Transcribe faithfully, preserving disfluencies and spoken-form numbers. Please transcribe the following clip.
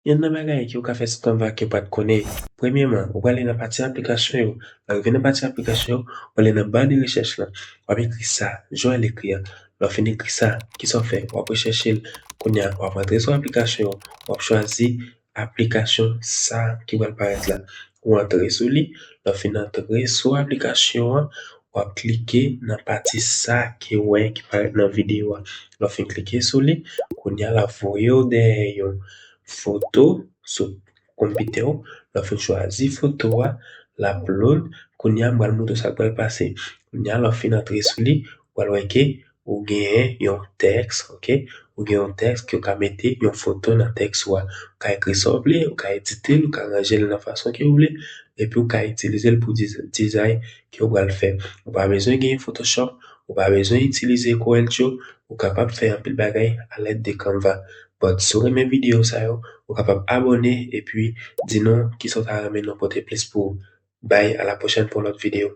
Youn nan bagay ke w ka fè sou Canva ke w pa t konnen, premyèman, ou prale nan pati aplikasyon yo. Lè w rive nan pati aplikasyon yo, ou prale nan ba de rechèch lan. W ap ekri sa, jan w wè l ekri an. Lè w fin ekri sa, kisa w fè? W ap rechèche l. Kounye a, w ap antre sou aplikasyon yo. W ap chwazi aplikasyon sa ki pral parèt la. Ou antre sou li. Lè w fin antre sou aplikasyon an, w ap klike nan pati sa ke w wè ki parèt nan videyo a. Lè w fin klike sou li, kounye a l ap voye w dèyè yon foto sou konpitè w. Lè w fin chwazi foto a, l ap load. Kounye a, m pral montre w sa k pral pase. Kounye a, lè w fin antre sou li, ou pral wè ke ou genyen yon tèks, oke? Ou gen yon tèks ke w ka mete yon foto nan tèks ou a. Ou ka ekri sa w vle, ou ka edite l, ou ka ranje l nan fason ke w vle, epi ou ka itilize l pou diz- dizay ke w pral fè. Ou pa bezwen genyen Photoshop, ou pa bezwen itilize Corel Draw, ou kapab fè anpil bagay alèd de Canva. But si w renmen videyo sa yo, ou kapab abòne epi di nou kisa w ta renmen nou pote plis pou ou. Bye, a la pwochèn pou yon lòt videyo.